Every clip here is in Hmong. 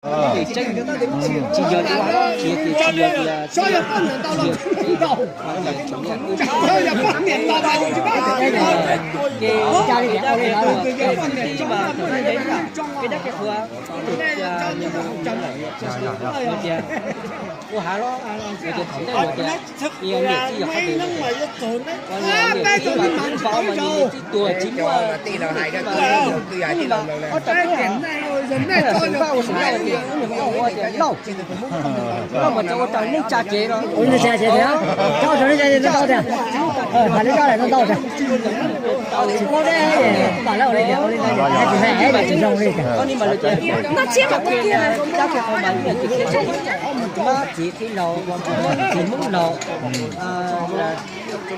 Tseeb, tsis yog tias, tsis yog tias, tsis yog tias, ces ua dab tsi mas, peb dab peb qhua, ua hav los, thaum ntej tias, niam tij yog qhov twg, niam tij mas tsis pom mas niam tij tuag tsis muaj, ob tau ua tias, ua tias lauj, lauj mas tau ua raws neej tsa kev no. Ua neej tsa kev tiag, tau raws neej tsa kev no tau tiag. Hais li koj lawm no tau tiag. Tsis paub deb, pam lawv ua li tias ua li no tsis hais tsis zoo li tiag. Mab txiv qhib laus, txiv Hmoob laus,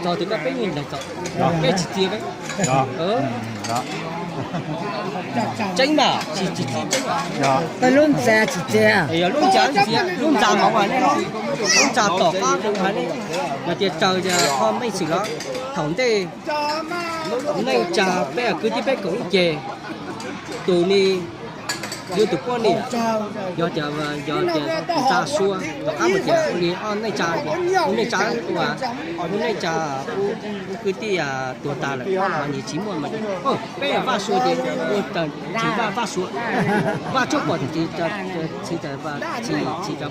txog twg koj peb yeej nrog txog, peb tsis txia peb. Tseeb mas tsis txia tseeb. Peb lub ntxa tsis txia. Yog lub ntxa tsis txia, lub ntxa mas ua nej, lub ntxa tom qab hais nej, yog tias raws qhov meej xwm los thaum ntej neej tsa peb kwv tij peb koom ib ce, tus ni yuav tus poj niam, yog tias, yog tias ntxa sua tom qab mus tias ua li ob neej tsa, neej tsa ua, neej tsa ub kwv tij tuag tas lawm mas nyias tsis muaj mas peb yog vaj sua ces ua raws tsis vaj, vaj sua, vaj tsuab pom tsis raws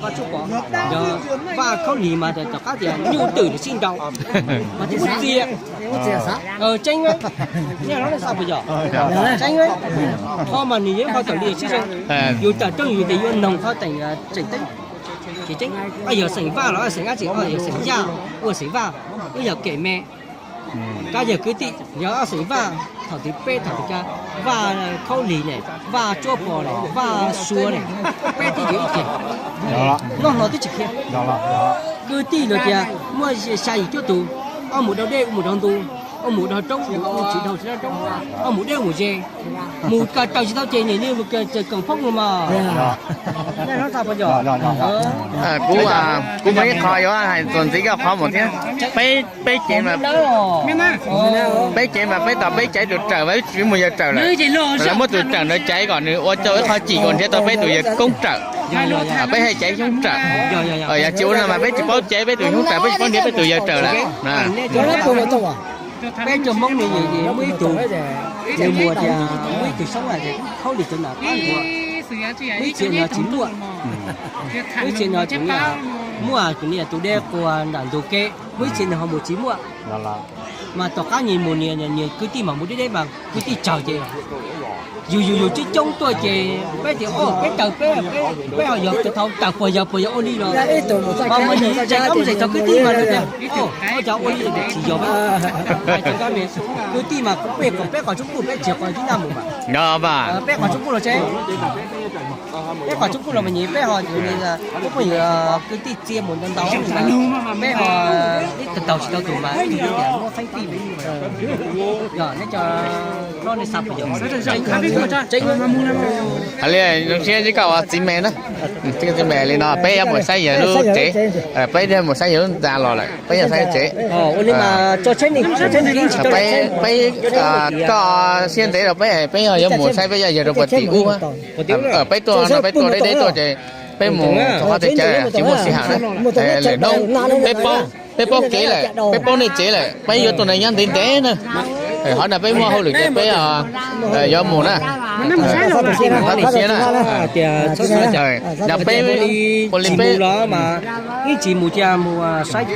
vaj tsuab pom, yog vaj khaub lig mas tom qab tias nyuj twm sib nraus mas tsis muaj txia. Tseeb, nej xav puas yog? Tseeb, qhov mas nws yog qhov tawm li sib zoo, yus tawm rooj yus tias yuav noog qhov teem tseem teeb, tsis tseeb. Yog xeem Vaj los xeem dab tsi, yog xeem Yaj ua xeem Vaj, wb yog kem me, kab yawg kwv tij, yog xeem Vaj, thaum twg peb thaum twg kab, Vaj khaub lig ne, Vaj tsuab pom ne, Vaj sua ne, peb twb yog ib ce, noj hlo twb tsis khiav. Kwv tij los tias muaj xya yim cuaj tus, ob mus dhau dej, mus dhau ntu, ob mus dhau roob, mus tsis dhau tsis dhau roob, ob mus deb mus ze, mus raws tsis tau ces niam ni koom phooj los mas. Kuv, kuv muaj ib qho yuav hais txuas ntxiv koj qhov mus thiab. Peb, peb cev mas, peb cev mas peb tos peb caiv tus rawm mas wb tsis mus yawg rawm lawm. Lawv muab tus rawm ntawd caiv kom nws ua rau ib qho cim kom nrhiav tau peb tus yawg koob rawm. Peb haj caiv xyoob rawm. Yog tsis ua no mas peb tsis paub caiv peb tus xyoob rawm, peb tsis paub nrhiav peb tus yawg rawm lawm. Peb cov Hmoob ne, muaj ib tug, nws mus tias muaj ib tug xyoob hais tias khaub lig rau nram qab ntuav, muaj ib txhia no tsis muaj, muaj ib txhia no tsis muaj, muaj tus niag tus dej quas nram ntug kev, muaj ib txhia nws ho mus tsis muaj. Mas tom qab nyias mus nyias, nyias kwv tij mas mus deb deb mas kwv tij tsawg ces yus yus yus coob coob tuaj ces peb tias o peb raws peb, peb ho yog thaum tawm puas yog puas yog ua li los, mas mus nyias tseem kab mus tseem thaum kwv tij mas tias o cov ua li tsis yog, kwv tij mas peb kom peb qos tsuj puj peb tsis qos ib naj mus mas, peb qos tsuj puj los tsev, peb qos tsuj puj los mas nyias peb ho peb phooj ywg kwv tij txia mus ntau ntau, peb ho ib tug taug tsis tau tus mas ib tug tias muab feeb tij, yog neb cov hlob nej xav puas yog? Hais li zoo siab ntsib koj ua txiv me na. Txiv me li no peb yuav mus saib yawg lub tsev, peb yuav mus saib yawg lub ntxa los lawm peb yuav saib tsev. Peb, koj siab ntev rau peb, peb yuav mus saib peb yawg rau puag tim ub. Peb tuaj no peb tuaj deb deb tuaj ces peb mus txog qhov twg cas tsis muaj sij hawm na. Lwm hnub peb paub, peb paub kev lawm, peb paub nej tsev lawm, peb yuav tuaj no nyob ntev ntev na. Qhov no peb muaj hauj lwm ces peb yuav mus na. Qhov li siab na. No peb, ua li peb ib tsis mus cia mus saib